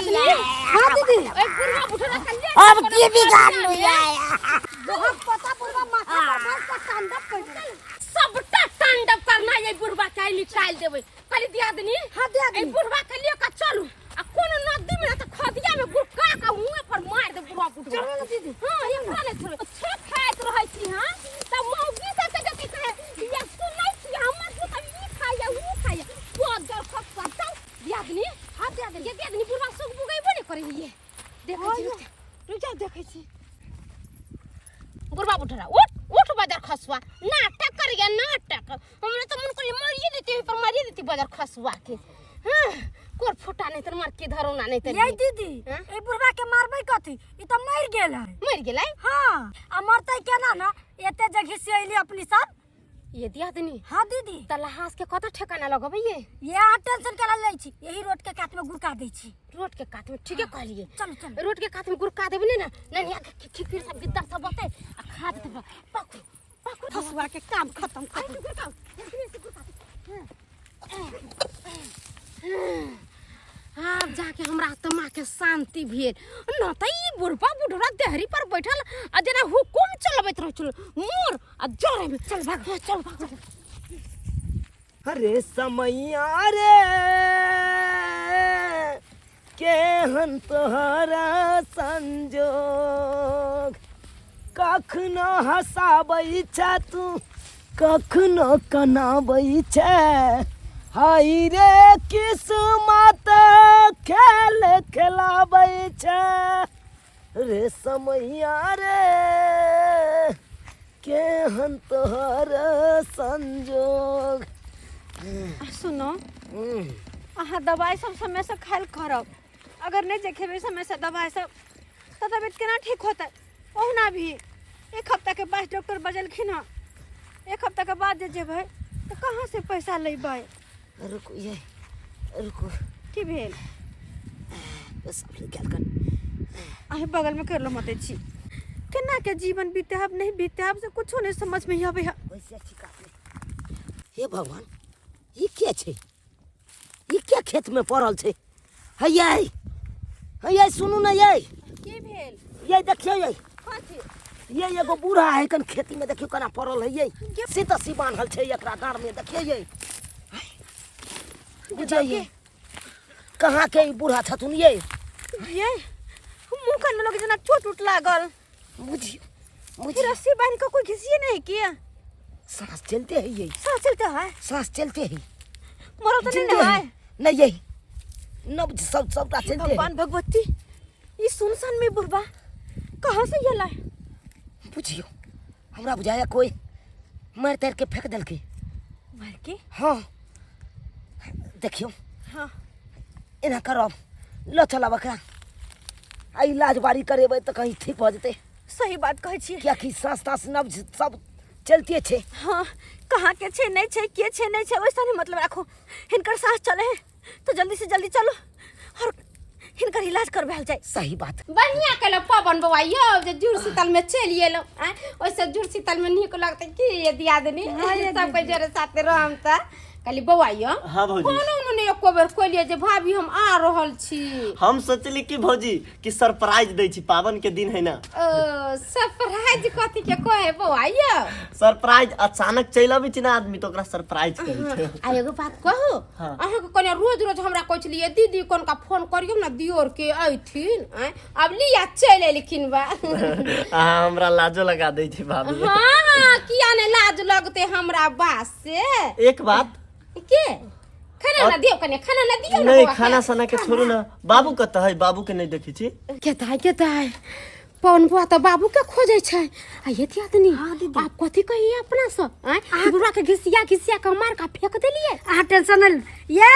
दियादनी हाँ दीदी ए बुढ़वा बुढ़वा के ले अब की बिगाड़लू ये बहुत पता बुढ़वा माथा पर बैठ के तांडव कर देलक। सबटा तांडव करना ये बुढ़वा के आई निकाल देबै कहली दियादनी हाँ, दियादनी। ए बुढ़वा के ले के चलू आ कोनो नदी में ना त खदिया में गुड़का के मुंह पर मार दे बुढ़वा बुढ़वा चलू ना दीदी। हां एकरा नहीं छोड़े छे खाइत रहै छी हां त मौगी सब के जति कहे या सुनै छी हमर पुत ई खाइया ऊ खाइया बजर खसुआ चल दियादनी हाँ दियादनी ये दियादनी बुढ़वा सुख बुगैबो नहीं करे ये देखै छी हाँ, रुक जाओ देखै छी बुढ़वा बुढ़रा उठ उठ बजर खसुआ नाटक कर गया नाटक हमरा तो मन करे मारिए देती पर मारिए देती बजर खसुआ के हाँ कोर फुटा नहीं तर मार के धरो ना नहीं तर ये दीदी हाँ? ए बुढ़वा के मारबै कथी ई त मर गेल है मर गेलै हाँ आ मरतै केना ना एते जगह से अइली अपनी सब ये दियादनी हाँ दीदी त लहास के कत ठिकाना लगबै ये ये अहाँ टेंशन केला लै छी यही रोड के कात में गुड़का दै छी रोड के कात में ठीके कहलिए चलू चलू रोड के कात में गुड़का देबै ने ना ननिया के खिखिर सब गिद्दा सब बतै आ खा देतै पूरा। पकड़ू पकड़ू हसुआ के काम खत्म कर आई गुड़काओ एखने से गुड़का आब जाके हमरा आत्मा के शांति भेल न त ई बुढ़बा बुढ़वा देहरी पर बैठल आ जेना हुकुम चलबैत रहै छल मोर आ जरे में चल भाग चल भाग अरे समैया रे केहन तोहरा संजोग कखनो हँसाबै छै तू कखनो कनाबै छै हाय रे किस्मत खेल खेलाबै छै रे समैया रे केहन तोहर संजोग सुनो अहाँ दवाइ सब समय से खायल करब अगर नहीं जे खेबै समय से दवाइ सब तऽ तबियत केना ठीक होतै ओहुना भी एक हफ्ता के बाद डॉक्टर बजलखिन हँ एक हफ्ता के बाद जे जेबै तऽ कहाँ से पैसा लेबै रुकू ये रुकू की भेल बस अपने गेल कन अहीं बगलमे कर लो मते छी केना के जीवन बीताब नहीं बीताब से कुछो नहीं समझ में आबै है वैसे छी काटले हे भगवान ई के छै ई के खेत में पड़ल छै हैयै हैयै सुनू ने यै की भेल यै देखियौ यै कथी ये एगो बूढ़ा है कन खेती में देखियौ केना पड़ल है यै से तऽ सी बान्हल छै एकरा डाँड़ में देखियौ यै बुझियौ कहाँ के ई बूढ़ा छथुन यै ये मुँह कान में लगे जेना चोट उट लागल बुझियौ फिर बुझियौ रस्सी बांध के कोई घिसिए नहीं किया सांस चलते है ये सांस चलते है सांस चलते है मरल तो नहीं जिंदे ना है है नहीं यही नब्ज सब सबटा चलते है भगवान भगवती ये सुनसान में बुढ़बा कहाँ से ये लाए बुझियौ हमरा बुझाया कोई मारि तारि के फेंक देलकै मार के हाँ देखियौ हाँ एना करब लऽ चलब एकरा आ इलाज बारी करेबै तऽ कहीं ठीक भऽ जेतै सही बात कहै छियै कियाकि साँस ताँस नब्ज सब चलते छै हाँ कहाँ के छै नहीं छै के छै नहीं छै वैसा नहीं मतलब राखो हिनकर सांस चले है तो जल्दी से जल्दी चलो और हिनकर इलाज करवायल जाए सही बात बढ़िया केलहुँ पवन बौआ यौ जे जुड़ शीतल में चलि एलहुँ आँय ओहिसँ जुड़ शीतल में नीक लगतै की ये दियादनी सबके जरे साथे रहम तऽ कहली बौआ यौ हाँ भौजी। कोनो उनो नहि एको बेर कहलियै जे भाभी हम आ रहल छी हम सोचली कि भौजी कि सरप्राइज दै छी पावन के दिन है ना ओ सरप्राइज कथी के कहे बौआ यौ सरप्राइज अचानक चलि अबै छै ना आदमी तऽ ओकरा सरप्राइज कहै छै आ एगो बात कहू हाँ। अहाँके कने रोज रोज हमरा कहै छलियै दीदी कोनका फोन करियौ ने दियोर के अयथिन आँय आब लिया चलि एलखिन बा अहाँ हमरा लाजो लगा दै छी भाभी हाँ हाँ किया ने लाज लगते हमरा बात से एक बात के खाना ना दियौ कने खाना ना दियौ ना नहीं बौआ के। खाना साना के छोड़ू ना बाबू कतऽ है बाबू के नहीं देखै छी केताय केताय पवन बुआ तऽ बाबू के खोजै छै आ ये दियादनी आप कथी कहिए अपना से आँय बुढ़वा के घिसिया घिसिया के मार के फेंक देलिए अहाँ टेंशन नहीं ये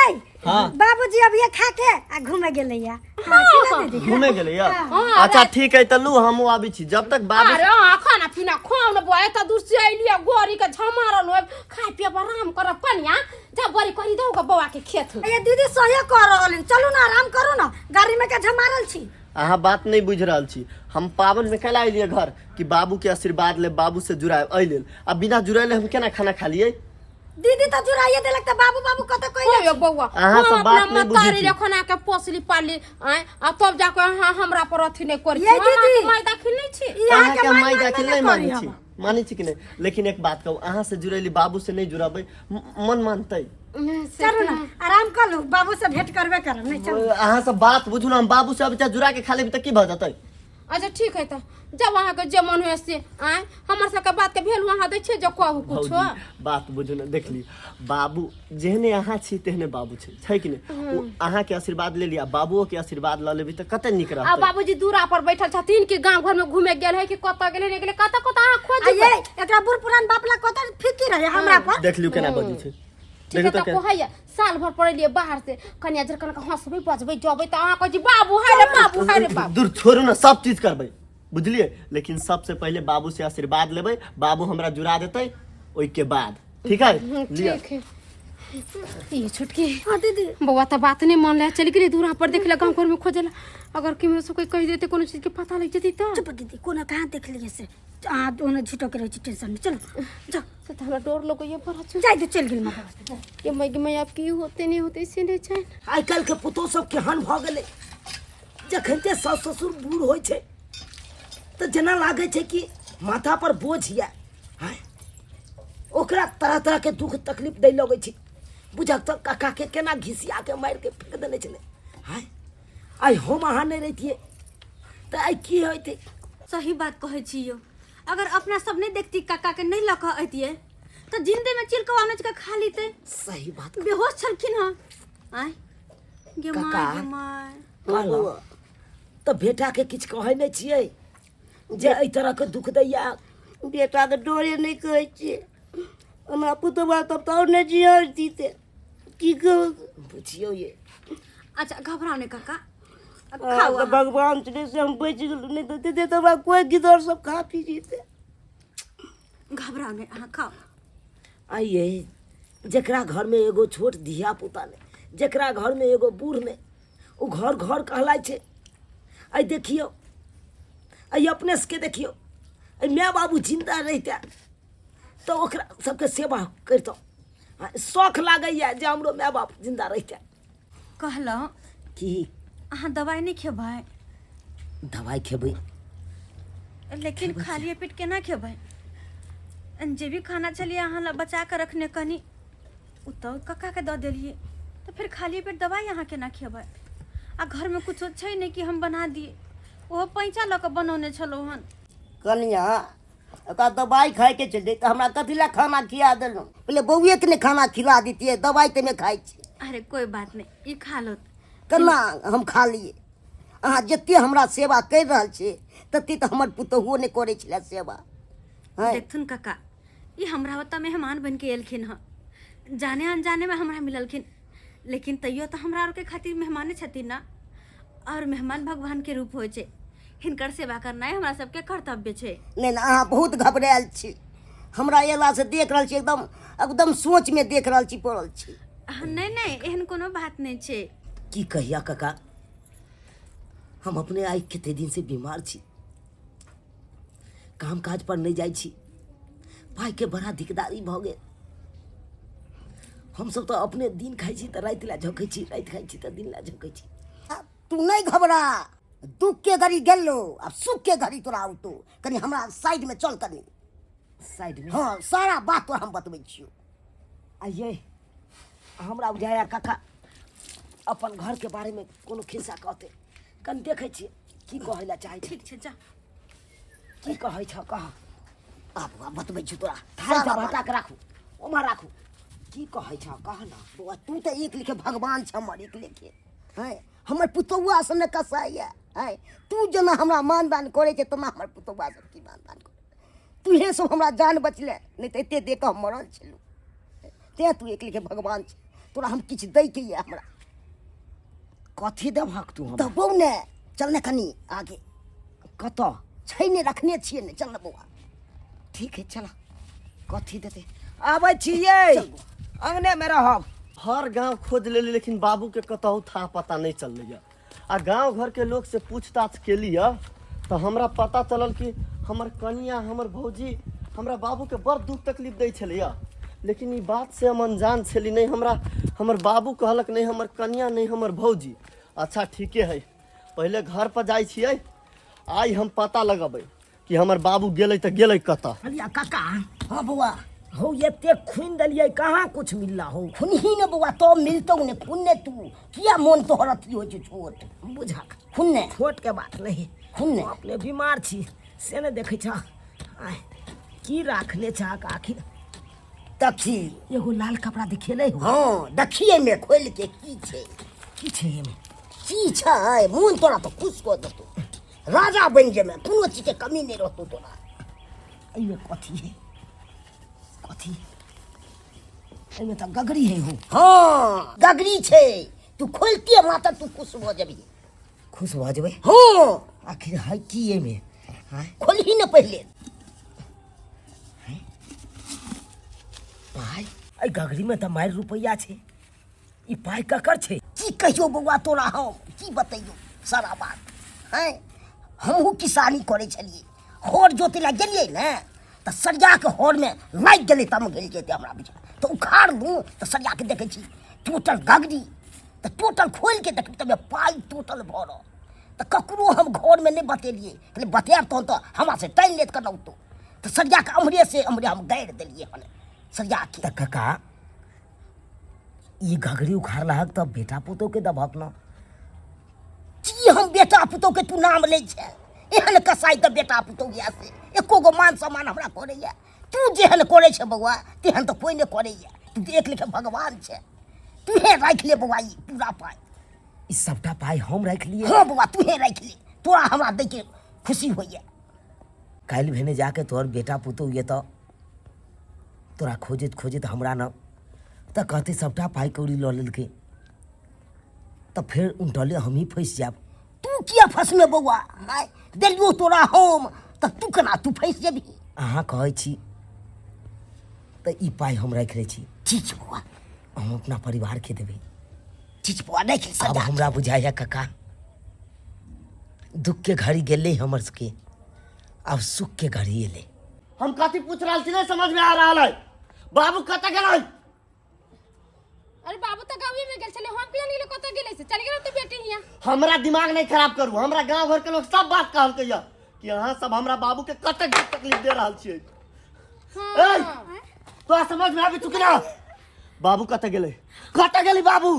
हाँ। बाबूजी अब ये खा के आ घूमे गेलै या हाँ, की ना दीदी? घूमे गेलै या हाँ, अच्छा ठीक है तऽ लू हमहूँ आबै छी जब तक बाबू अरे अहाँ खाना पीना खुआउ ने बुआ एतऽ दूर से अयलियै गोरी के झमारल होब खाय पियब आराम करब कनिया जा बड़ी करी दऊ ग बौआ के खेत में ये दीदी सही कह रहल हन। चलू ना आराम करू ना गाड़ी में के झमारल छी अहाँ बात नहीं बुझि रहल छी हम पावन में कैला अयलियै घर कि बाबू के आशीर्वाद ले बाबू से जुड़ायब एहि लेल आ बिना जुड़ैले हम केना खाना खा लियै दीदी तो जुड़ाइए देलक त बाबू बाबू कत कइले ओ बौआ, अहाँ हम सब अपना बात नहि बुझै महतारी छी। जखन आके पोसली पाली आय, आ तब जाके अहाँ हमरा पर अथी नहि करै छी। ये हम अहाँके दीदी। माय दाखिल नहि छी। ई अहाँके अहाँके माय माय मानबे दाखिल नहि नहि करी मानै छी, हम। मानै छी कि नहि? लेकिन एक बात कहू, अहाँ से जुड़ेली बाबू से नहि जुड़बै, मन मानतै? चलू ना, आराम कर लू, बाबू से भेंट करबे करब। नहीं चलू। अहाँ सब बात बुझू ना, हम बाबू से अब जुड़ा के खा लेबै तऽ की भऽ जेतै? अच्छा ठीक है, तऽ जब अहाँके जे मन हुए से आय, हमर सबके बात के भेल अहाँ दै छियै जे कहू कुछो। भौजी बात बुझू ने, देख ली बाबू जेहने अहाँ छी तेहने बाबू छै, छै कि नहि? ओ अहाँके आशीर्वाद ले लिअ, बाबुओ के आशीर्वाद लऽ लेबै तऽ कते नीक आ रहतै। बाबूजी दूरा पर बैठल छथिन कि गाँव घर में घूमे गेल है कि कतऽ गेलै नहि गेलै, कतऽ कतऽ अहाँ आ खोज। ये एकरा बूढ़ पुरान बाप ला कत फिकिर है हमरा पर। देख लियौ केना बजै छै। ठीक है, देखू तऽ तऽ। कहैया साल भर पड़लियै बाहर से कनिया जखन हंसबै बजबै जबै तऽ अहाँ कहै छी बाबू हाय रे बाबू, हाय रे बाबू। दूर छोड़ू ने, सब चीज करबै बुझलियै, लेकिन सबसे पहिले बाबू से आशीर्वाद लेबै, बाबू हमरा जुड़ा देतै ओहिके बाद। ठीक है, लिअ। ठीक है। ये छोटकी। हाँ दीदी। बौआ तऽ बात नहि मानले, चलि गेलै दूरा पर देखले गाँव घर में खोजला। अगर केकरो से कोई कहि देते, कोनो चीज के पता लग जेतै तऽ। चुप दीदी, कोनो कहाँ देख लिए से अहाँ दोनों झूठो के रहै छी टेंशन में। चलो जाओ। से तऽ हमरा डर लगैया बड़ा। चुप। जाय दे, चलि गेल माँ बाबा। ये मैं मैं आब की होते नहीं होते से नहीं छै। आइ काल्हिके पुतोह सब केहन भऽ गेलै, जखन जे सास ससुर बूढ़ होइ छै तऽ जेना लागै छै कि माथा पर बोझ यऽ। आँय, ओकरा तरह तरह के दुख तकलीफ दै लगै छै। बुझक तऽ काकाके केना घिसिया के मारि के फेंक देने छलै। आँय, आइ हम अहाँ नहि रहितियै तऽ आइ की होइतै? सही बात कहै छी यौ, अगर अपना सब नहि देखती, काका के नहि लऽ कऽ अतियै तऽ जिंदे में चिलकवा नोच के खा लेतै। सही बात। बेहोश छलखिन हँ। आय गे काका। माय गे माय। कहलहुँ तऽ बेटाके किछु कहै नहि छियै जे एहि तरहके दुख दैया? बेटाके डरे नहि कहै छियै। हमरा पुतोबा तब तऽ आओर नहि जियर जीते, की कहू? बुझियौ ये। अच्छा घबराउ नहि काका, अब अहाँ खाउ तऽ अहाँ। भगवान छलै से हम बचि गेलहुँ, नहि तऽ दे तऽ हमरा कोइ गिदर सब खा पी जेतै। घबराउ नहि, अहाँ खाउ। आइए जकरा घरमे एगो छोट धिया पुता नहि, जकरा घरमे एगो बूढ़ नहि, ओ घर घर कहलाइ छै। आइ देखियौ, आइ अपने सबके देखियौ, आइ माय बाबू जिन्दा रहिते तऽ ओकरा सबके सेवा करितहुँ। शौख लागैए जे हमरो माय बाप जिन्दा रहिते। कहलहुँ की? अहाँ दवाइ नहि खेबै? दवाइ खेबै। लेकिन खालिए पेट केना खेबै? जे भी खाना छलियै अहाँ लए बचा कऽ रखने कनि, ओ तऽ कक्काके दऽ देलियै, तऽ फेर खालिए पेट दवाइ अहाँ केना खेबै? आ घरमे कुछो छै नहि कि हम बना दियै, ओहो पैंचा लऽ कऽ बनौने छलहुँ हन। कनिया, ओकरा दबाइ खाइके छलै तऽ हमरा कथी लए खाना खिया देलहुँ? पहिले बौएके ने खाना खिला दितियै, दबाइ तऽ नहि खाइ छै। अरे कोइ बात नहि, ई खा लो। केना हम खा लियै? अहाँ जते हमरा सेवा करि रहल छी तते तऽ हमर पुतोहुओ नहि करै छलै सेवा। हँ देखथुन कक्का, ई हमरा ओतऽ मेहमान बनि के एलखिन हँ, जाने अनजाने में हमरा मिललखिन, लेकिन तैयो तऽ हमरा आरके खातिर मेहमाने छथिन ना। और मेहमान भगवान के रूप होइ छै, हिनकर सेवा करनाइ हमरा सबके कर्तव्य छै। नहि नहि, अहाँ बहुत घबरायल छी हमरा अयलासँ, देख रहल छी एकदम एकदम सोचमे देख रहल छी पड़ल छी। नहि नहि, एहन कोनो बात नहि छै। की कहिया काका, हम अपने आइ कते दिन से बीमार छी, काम काज पर नहि जाइ छी, पाइके बड़ा दिकदारी भऽ गेल। हमसब तऽ अपने दिन खाइ छी तऽ राति लए झोकै छी, राति खाइ छी तऽ दिन लए झोकै छी। तू नहि घबरा, दुख के घड़ी गेलो, आब सुख के घड़ी तोरा औतो। कनि हमरा साइड में चल कनि। साइड में? हाँ, सारा बात तोरा हम बतबै छियौ। आइए हमरा बुझाया काका अपन घर के बारे में कोनो खिस्सा कहते। कनि देखै छियै की कहै लए चाहै छै। ठीक छै, जा। की कहै छ, कह। आब आब बतबै छियौ तोरा। थारी सारा सब बात। हटा के राखू, ओम्हर राखू। की कहै छ, कह न। बौआ, तू तऽ एक लेखे भगवान छ हमर, एक लेखे हैं। हमर पुतौआ सब ने कसाइया हैं। तू जेना हमरा मानदान करै छै तेना हमर पुतौआ सब की मानदान करै? तूहे सब हमरा जान बचले, नहि तऽ एते देख कऽ हम मरल छलहुँ। तें तू एक लेखे भगवान छ तोरा हम किछु दैके यऽ हमरा। कथी देबहक तू हमरा? देबौ ने, चल ने कनि आगे। कतऽ छै ने, रखने छियै ने, चल ने बौआ। ठीक है, चल। कथी देते? आबै छियै, अंगने में रहब। हर गांव खोज लेली, लेकिन बाबू के कतहु था पता नहीं चललै। आ गांव घर के लोग से पूछताछ केली तऽ हमरा पता चलल कि हमर कनिया, हमर भौजी हमरा बाबू के बड़ दुख तकलीफ दै छलैया। लेकिन ई बात से हम अनजान छली नहि हमरा हमर बाबू कहलक नहि हमर कनिया नहि हमर भौजी अच्छा ठीके है पहिले घर पर जाइ छियै आइ हम पता लगबै कि हमर बाबू गेलै तऽ गेलै कतऽ कहलिया काका हाँ बौआ हौ एते खून देलियै कहाँ कुछ मिलला हौ खुनही ने बौआ तो मिलतौ ने खुन ने तू किया मोन तोहर अथी होइ छै छोट बुझक खुन ने छोट के बात नहीं खुन ने अपने बीमार छी से ने देखै छह आय की राखने छहक आखिर देखी एगो लाल कपड़ा देखेलै हो हाँ देखिए में खोल के की छै की छै एमे की छै मोन तोरा तो खुश कऽ देतौ राजा बनि जेमे कोनो चीजके कमी नहि रहतौ तोरा एहिमे कथी है कथी एहिमे तऽ गगरी है हो हाँ गगरी छै तू खोलतिए मात्र तू खुश भऽ जेबही खुश भऽ जेबै हाँ आखिर है की एहिमे आँय खोलही ने पहिले पाइ एहि गगरीमे तऽ मारि रुपैआ छै ई पाइ ककर छै की कहियो बौआ तोरा हम की बतैयौ सारा बात हैं हमहूँ किसानी करै छलियै हर जोतै लए गेलियै ने तऽ सरियाके हरमे लागि गेलै तम गेल जेतै हमरा बुझा तऽ उखाड़लहुँ तऽ सरियाके देखै छी टूटल गगरी तऽ टोटल खोलि के देखबै तमे पाइ टोटल भरल तऽ ककरो हम घरमे नहि बतेलियै कहलियै बतायब तहन तऽ हमरा से टानि लेत कनौतो तऽ सरियाके अम्हरे से अम्हरे हम गाड़ि देलियै हन सरियाके तऽ काका ई घघरी उखाड़लहक तऽ बेटा पुतोहके दबहक ने की हम बेटा पुतोहके तू नाम लै छै एहन कसाई के बेटा पुतोह यऽ से एको गो मान सम्मान हमरा करैया तू जेहन करै छै बौआ तेहन तऽ कोइ नहि करैया तू तऽ एक लेखे भगवान छै तूहे राखि ले बौआ ई पूरा पाइ ई सबटा पाइ हम राखि लिए हाँ बौआ तूहे राखि ले तोरा हमरा दैके खुशी होइया काल्हि भेने जाके तोहर बेटा पुतोह ये तऽ तोरा खोजैत खोजैत हमरा न तऽ कहतै सबटा पाइ कौड़ी लऽ लेलकै तऽ फेर उनटले हमही फँसि जायब तू किया फँसमे बौआ आँय देलियौ तोरा हम तऽ तू केना तू फँसि जेबही अहाँ कहै छी तऽ ई पाइ हम राखि लै छी ठीक छै बौआ हम अपना परिवारके देबै ठीक छै बौआ राखि ले आब सजा हमरा बुझाइया काका दुख के घड़ी गेलै हमर सबके आब सुख के घड़ी एलै हम कथी पूछ रहल छी नहीं समझ में आ रहल है बाबू कतऽ गेलै अरे बाबू तऽ गाँवे में गेल छलै हम किया नहि गेलै कतऽ गेलै से चल गेल तऽ बेटी हियाँ हमरा दिमाग नहीं खराब करू हमरा गांव घर के लोग सब बात कहलकै या कि अहाँ सब हमरा बाबू के कतेक दुख तकलीफ दे रहल छियै ए तोरा समझ में आबी चुकी ना बाबू कतऽ गेलै कतऽ गेलै बाबू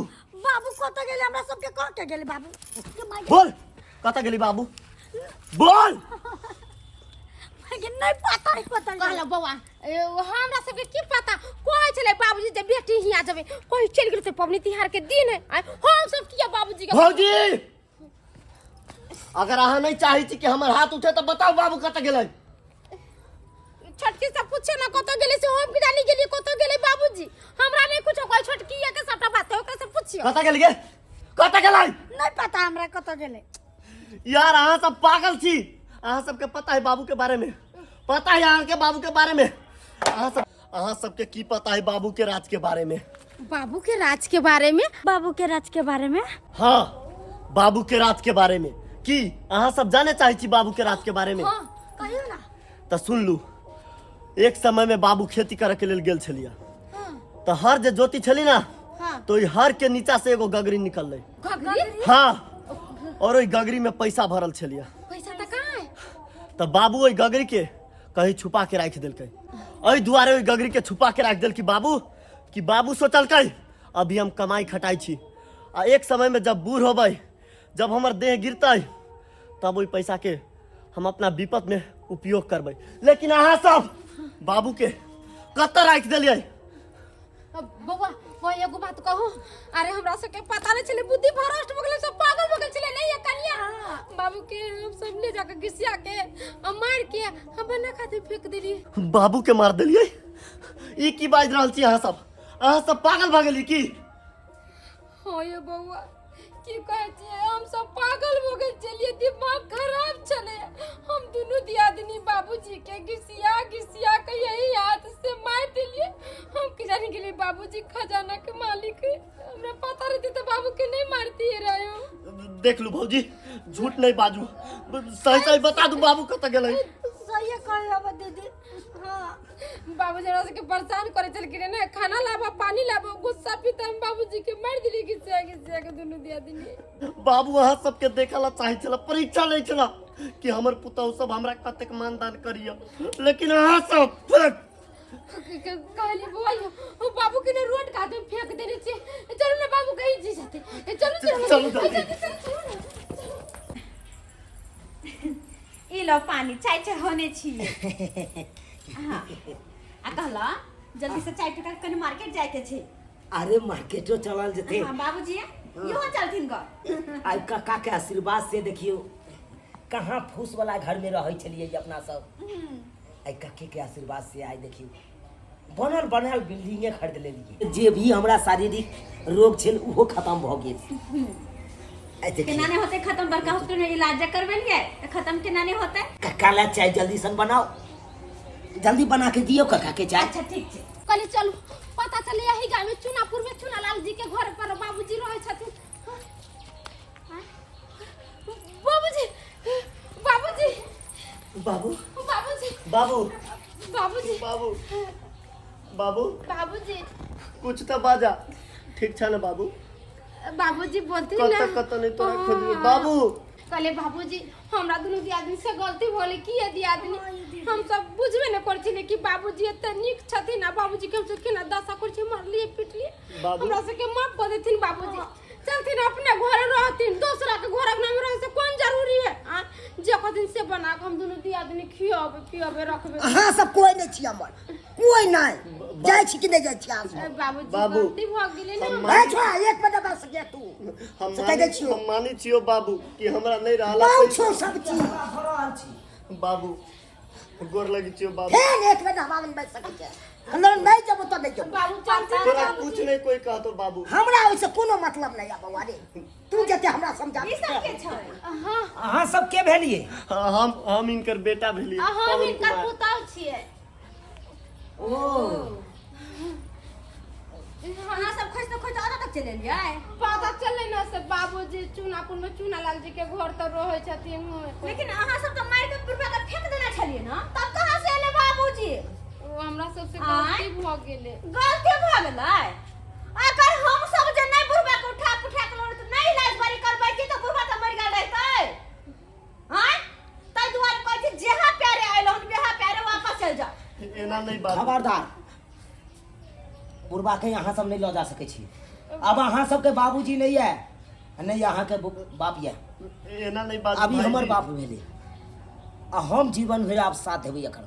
बाबू कतऽ गेलै हमरा सबके कह के गेलै बाबू के माय बोल कतऽ गेलै बाबू बोल के नहीं पता है कतऽ गेलै। कहलक बौआ ए, हमरा सबके की पता कहै छलै बाबूजी जे बेटी हियाँ जेबै कहीं चलि गेल तऽ पबनी तिहार के दिन है आइ हम सब किया बाबूजी के भौजी अगर अहाँ नहीं चाहे छी कि हमर हाथ उठे तऽ बताउ बाबू कतऽ गेलै छोटकी से पूछे ना कतऽ गेलै से हम की जानी गेलियै कतऽ गेलै बाबूजी हमरा नहीं कुछो कहै छोटकी के सबटा बात ओकरा से पूछियो कतऽ गेल गे कतऽ गेलै नहीं पता हमरा कतऽ गेलै यार अहाँ सब पागल छी अहाँ सबके पता है बाबू के बारे में पता है अहाँ के बाबू के बारे में अहाँ सबके की पता है बाबू के राज के बारे में बाबू के राज के बारे में बाबू के राज के बारे में हाँ बाबू के राज के बारे में की अहाँ सब जाने चाहे छी बाबू के राज के बारे में हाँ कहियो ना तऽ सुन लू एक समय में बाबू खेती करे के लेल गेल छलियै तऽ हर जे जोती छली ना हाँ। तो ओहि हर के नीचा से एगो गगरी निकललै घघरी हाँ और ओहि गगरी में पैसा भरल छलियै पैसा तऽ कहाँ है तऽ बाबू ओहि गगरी के कहीं छुपा के राखि देलकै एहि दुआरे ओहि गगरी के छुपा के राखि देलकै बाबू कि बाबू सोचलकै अभी हम कमाई खटाइ छी आ एक समय में जब बूढ़ होबै जब हमर देह गिरतै तब ओहि पैसा के हम अपना विपत में उपयोग करबै लेकिन अहाँ सब बाबू के कतऽ राखि देलियै अब बौआ बौआ एगो बात कहू अरे हमरा सबके पता नहीं छलै बुद्धि भ्रष्ट भऽ गेलै सब पागल भऽ गेल छलै नहीं ये कनिया बाबू के हम सब ले जाके घिसिया के आ मार के हम बना खातिर फेंक देलियै बाबू के मार देलियै ई की बाजि रहल छी अहाँ सब अहाँ सब पागल भऽ गेलियै की हाँ ये बौआ की कहै छियै हम सब पागल भऽ गेल छलियै दिमाग खराब छलै हम दुनू दियादिनी बाबूजी के घिसिया घिसिया के यही हाथ से मारि देलियै हम की जानी गेलियै बाबूजी खजाना के मालिक है हमरा पता रहती तऽ बाबू के नहीं मारती रहे देख लू भौजी झूठ नहीं बाजू सही सही बता दू बाबू कतऽ गेलै सही कहे अब दीदी हाँ बाबूजी हमरा सबके परेशान करे छलखिन ने, खाना लाबो पानी लाबो, गुस्सा पीते हम बाबूजी के मारि देलियै घिसिया घिसिया के दुनू दियादिनी। बाबू अहाँ सबके देखऽ ला चाहै छला, परीक्षा लै छला कि हमर पुतहु सब हमरा कतेक मानदान करिय, लेकिन अहाँ सब कहली बौआ यौ, ओ बाबू के ने रोड कात में फेंक देने छियै, चलू ने बाबू कहीं जी जेतै, चलू चलू चलू जल्दी। चलू चलू ने। ई लो पानी, चाय चढ़ौने छी। हाँ, आ कहला जल्दी से चाय टुका, कनि मार्केट जाय के छै। अरे मार्केटो चलल जेतै। हाँ बाबूजी, इहो चलथिन ग। आइ काका के आशीर्वाद से देखियौ कहाँ फूस वाला घर में रहै छलियै अपना सब, आइ काके के आशीर्वाद से आइ देखियौ बनल बनायल बिल्डिंगे खरीद लेलियै। जे भी हमरा शारीरिक रोग छल ओहो खत्म भऽ गेल। आइ देखियौ केना नहि होतै खत्म, बड़का हॉस्पिटल में इलाज करबेलियै तऽ खत्म केना नहि होतै? कक्का ला चाय जल्दी सन बनाओ, जल्दी बना के दियौ कक्का के चाय। अच्छा ठीक छै। कहली चलू, पता चले यही गाँव में चुनापुर में चुनालाल जी के घर पर बाबूजी रहै छथिन। बाबूजी, बाबूजी, बाबू, बाबूजी, बाबू, बाबूजी, बाबू, बाबू, बाबूजी, कुछ तो बाजा, ठीक छ ने बाबू? बाबूजी बोलती ना। कत कत नहीं तोरा खोजबे बाबू। कहले बाबूजी हमरा दुनू दियादनी से गलती होले की ये दियादनी, हम सब बुझबे न करै छलियै कि बाबूजी एते नीक छथिन आ बाबूजी के हमसब केना दशा करै छियै, मारलियै पिटलियै। बाबू। हमरा सबके माफ कऽ देथिन बाबूजी, चलथिन अपने घर रहथिन, दोसरा के घर अंगना में रहे से कोन जरूरी है? आ जे कहथिन से बना के हम दुनू दियादनी खियेबै पियेबै रखबै। अहाँ सब कोई नहीं छी हमर, कोई नहीं। जाइ छी कि नहीं जाइ छी अहाँ सब? बाबूजी बाबू। गलती भऽ गेलै ने। हम ए छोड़ा, एक मिनट बस गे तू। हम से कहि दै मानै छियौ। हम मानै छियौ बाबू कि हमरा नहीं रहला बहुत छौ सब चीज। बाबू गोर लगै छियौ बाबू। फेर एक मिनट हवा में बैठ सकै छै। अंदर नहीं जब तो नहीं जब। बाबू चलथिन। तोरा कुछ नहीं कोई कहतो बाबू। हमरा ओइसे कोनो मतलब नहीं है बौआ रे, तू जते हमरा समझा। ई सब के छै? हाँ। अहाँ सब के भेलियै? हम इनकर बेटा भेलियै। आ हम पवन हिनकर कुमार। पुतहु छियै। ओ अहाँ सब खोजते खोजते ओतऽ तक चलि एलियै? पता चललै ने से बाबूजी चूनापुर में चूनालाल जी के घर तर रहै छथिन। लेकिन अहाँ सब तऽ मारि के बुढ़बा के फेंक देने छलियै ने, तब कहाँ से एलै बाबूजी? ओ हमरा सबसे आँय? गलती भऽ गेलै। गलती भऽ गेलै? अगर हम सब जे नहि बुढ़बा के उठा पुठा के लौट नहि इलाज बारी करबै तऽ बुढ़बा तऽ मरि गेल रहितै। आँय, ताहि दुआरे कहै छी जेहा प्यारे आयल हन वेहा प्यारे वापस चलि जाउ। एना नहीं बाबू। खबरदार, बुढ़बा के अहाँ सब नहीं लऽ जा सकै छी। अब अहाँ सबके बाबूजी नहीं है, नहीं अहाँ के बाप ये। एना नहीं बाजू अभी हमर भाईजी। बाप भेलै आ हम जीवन भरि आब साथ देबै एकर।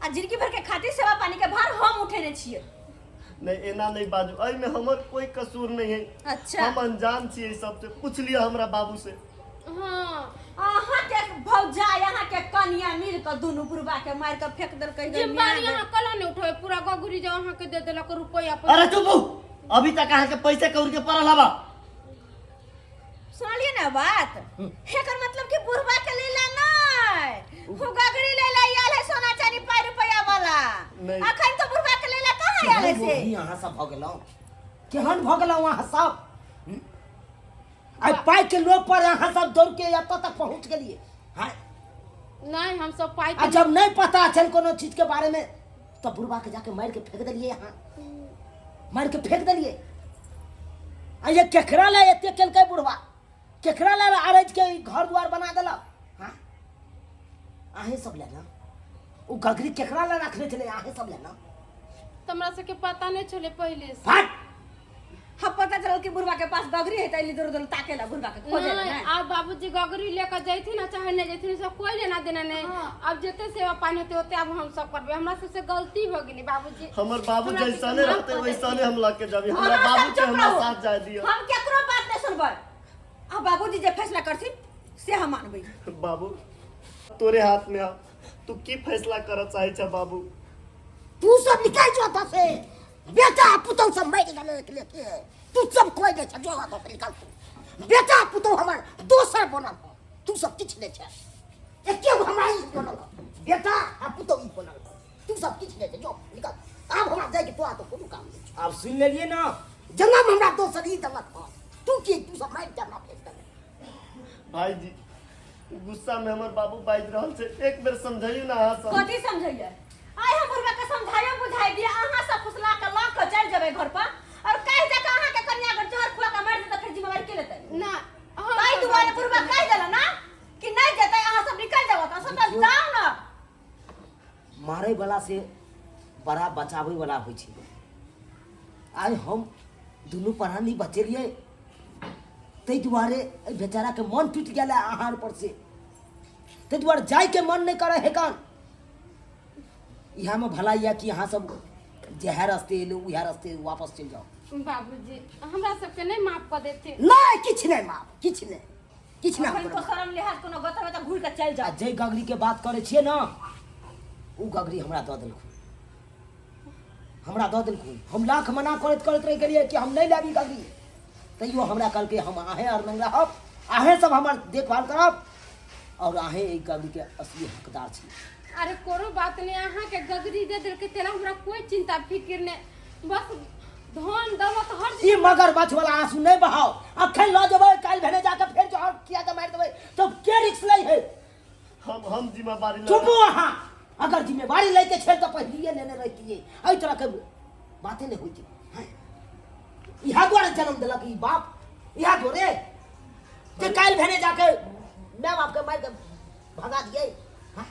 आ जिंदगी भर के खातिर सेवा पानी के भार हम उठेने छियै। नहीं एना नहीं बाजू, एहिमे हमर कोई कसूर नहीं है। अच्छा। हम अनजान छियै ई सबसे, पूछ लिअ हमरा बाबू से। हाँ। अहाँ के भौजाई अहाँ के कनिया मिल के दुनू बुढ़बा के मारि के फेंक देलकै। जिम्मेदारी अहाँ कला नहीं उठेबै, पूरा गगुरी जो अहाँ के दे देलक रुपैआ। अरे चुप, अभी तक अहाँ के पैसे कौड़ी के पड़ल हवा। सुनलियै ने बात? एकर मतलब कि बुढ़बा के लेला नहीं, हो गगरी लेला आयल है सोना चांदी पाई रुपैया वाला। नहीं। अखन तो बुढ़बा के लेला कहाँ आयल है केहन से? लोभी अहाँ सब भऽ गेलहुँ, केहन भऽ गेलहुँ अहाँ सब? आइ पाइ के लोभ पर अहाँ सब दौड़ के एतऽ तक पहुँच गेलियै। हाँ नहीं हम सब पाई आ जब नहीं पता छल कोनो चीज के बारे में तो बुढ़बा के जाके मारि के फेंक देलियै अहाँ, मारि के फेंक देलियै। आ ये केकरा ला एते केलकै बुढ़बा, केकरा ला अरज के ई घर द्वार बना देलक? हाँ अहें सब ले ना, ओ गगरी केकरा ला रखने छलै अहें सब ले ना। तऽ हमरा सबके पता नहीं छलै पहिले से। फट हम पता चलल कि बुढ़बा के पास गगरी है त एली दौड़ दौड़ ताकेला बुढ़बा के खोजे ला। नहीं, आब बाबूजी गगरी लेकर जैथिन ना चाहे नहीं जैथिन, सब कोई लेना देना नहीं। अब जते सेवा पानी होते ओते अब हम सब करबे। हमरा सबसे गलती हो गेली बाबूजी। हमर बाबू हमरा जैसने सबके माफ रहते कऽ वैसने हम लऽ के जाबी। हमरा अहाँ सब बाबू के चुप हमरा रहू। साथ जाय दिअ। हम केकरो बात नहीं सुनबै, आ बाबूजी जे फैसला करथिन से हम मानबै। बाबू तोरे हाथ में आ, तू की फैसला करऽ चाहै छ बाबू? तू सब निकल जो एतऽ से, बेटा पुतहु सब मरि गेलै एक लेके, तू सब कोइ नहि छै, जो एतऽ से निकल तू। बेटा पुतहु हमर दोसर बनल हौ, तू सब किछु नहि छै, एके गो हमरा ई बनल हौ, बेटा आ पुतहु ई बनल हौ, तू सब किछु नहि छै, जो निकल। आब हमरा जाइके तोरा तऽ कोनो काम नहि छै। आब सुनि लेलियै ने, जनम हमरा दोसर ई देलक हौ, तू की तू सब मारि के हमरा फेंक देलक। भाईजी गुस्सा में हमर बाबू बाजि रहल छै, एक बेर समझाइयो ना अहाँ सब। कथी समझैया? बुढ़वा के समझायो बुझाई दिया अहाँ सब फुसला के लऽ के चलि जेबै घर पर और कहि जा के अहाँ के कन्या अगर जहर खुआ के मारि देतै फेर जिम्मेवारी के लेतै ना ताहि दुआरे बुढ़वा कहि देला ना कि नहि जेतै अहाँ सब निकलि जाउ तऽ सब देखियौ। जाउ ना मारै वाला से बड़ा बचाबै वाला होइ छै आइ हम दुनू प्राणी बचेलियै ताहि दुआरे एहि बेचाराके मन टूटि गेल है अहाँ पर से ताहि दुआरे जाइके मन नहि करै है कान इएहमे भलाई यऽ कि अहाँ सब जएह रस्ते एलहुँ उएह रस्ते वापस चलि जाउ बाबूजी हमरा सबके नहि माफ कऽ देथिन नहि किछु नहि माफ किछु नहि किछु नहि अखन तो शरम लिहाज कोनो गत में तऽ घुरि के चलि आ जाउ जाहि गगरीके बात करै छियै ने ओ गगरी हमरा दऽ देलखुन हमरा दऽ देलखुन हम लाख मना करैत करैत रहि गेलियै कि हम नहि लेब ई गगरी तैयो हमरा कहलकै हम अहेँ आर लग रहब अहेँ सब हमर देखभाल करब आओर अहेँ एहि गगरीके असली हकदार छी अरे कोनो बात नहीं अहाँ के गगरी दे देलकै तेना हमरा कोई चिंता फिक्र नहीं बस धन दौलत हर ई मगरमच्छ वाला आंसू नहि बहाओ अखन लऽ जेबै काल्हि भेने जाके फेर जहर किया के मारि देबै तऽ के रिक्स लै है हम जिम्मेदारी लऽ चुपू अहाँ अगर जिम्मेवारी लैके छल तऽ पहिलिए लेने रहितियै एहि तरहके बाते नहि होइतै हैं? इएह दुआरे जन्म देलक ई बाप इएह दुआरे जे काल्हि भेने जाके माय बापके मारि के भगा दियै हैं?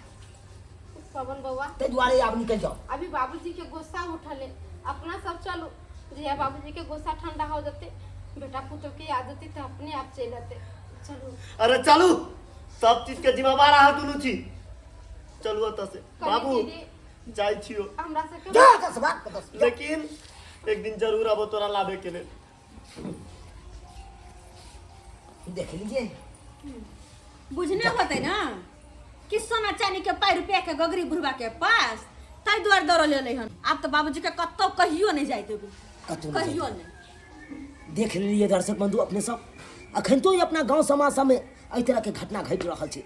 पवन बउआ ताहि दुआरे आब निकलि जाउ अभी बाबूजी के गुस्सा उठल है अपना सब चलू जहिया बाबूजी के गुस्सा ठंडा हो जते बेटा पुतोह के याद होती तो अपने आप चलि अते चलू अरे चलू सब चीज के जिम्मेवार अहाँ दुनू छी चलू एतऽ से कनी बाबू दीदी जाइ छियो हमरा सबके जा दस बात दस लेकिन एक दिन जरूर आबो तोरा लाबे के लेल देख लीजिए बुझने होतै ना कि सोना चानी के पाइ रुपया के गगरी बुढ़वा के पास ताहि दुआरे दौड़ल एलै हन आब तऽ बाबूजी के कतौ कहियो नहि जाय देबै कतौ नहि कहियो नहि देख लेलियै दर्शक बंधु अपने सब अखन तो अपना गांव समाज सबमे एहि तरहके घटना घटि रहल छै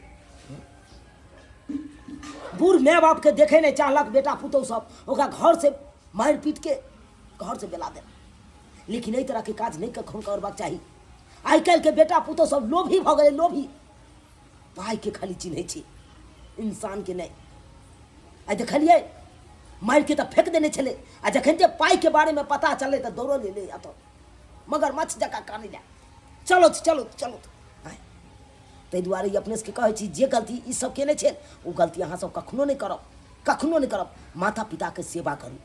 बूढ़ माय बापके देखै नहि चाहलक बेटा पुतहु सब ओकरा घर से मारि पीट के घर से बेला देलक लेकिन एहि तरहके काज नहि कखनो करबाक चाही आइ काल्हिके बेटा पुतहु सब लोभी भऽ गेलै लोभी पाइके खाली चिन्है छै इंसानके नहि आइ देखलियै मारिके तऽ फेक देने छलै आ जखन जे पाइके बारेमे पता चललै तऽ दौड़ल एलै एतऽ मगरमच्छ जकाँ कानै लए चलो चलो चलो ताहि दुआरे ई अपने सबके कहै छी जे गलती ई सब केने छै ओ गलती अहाँ सब कखनो नहि करब कखनो नहि करब माता पिताके सेवा करू।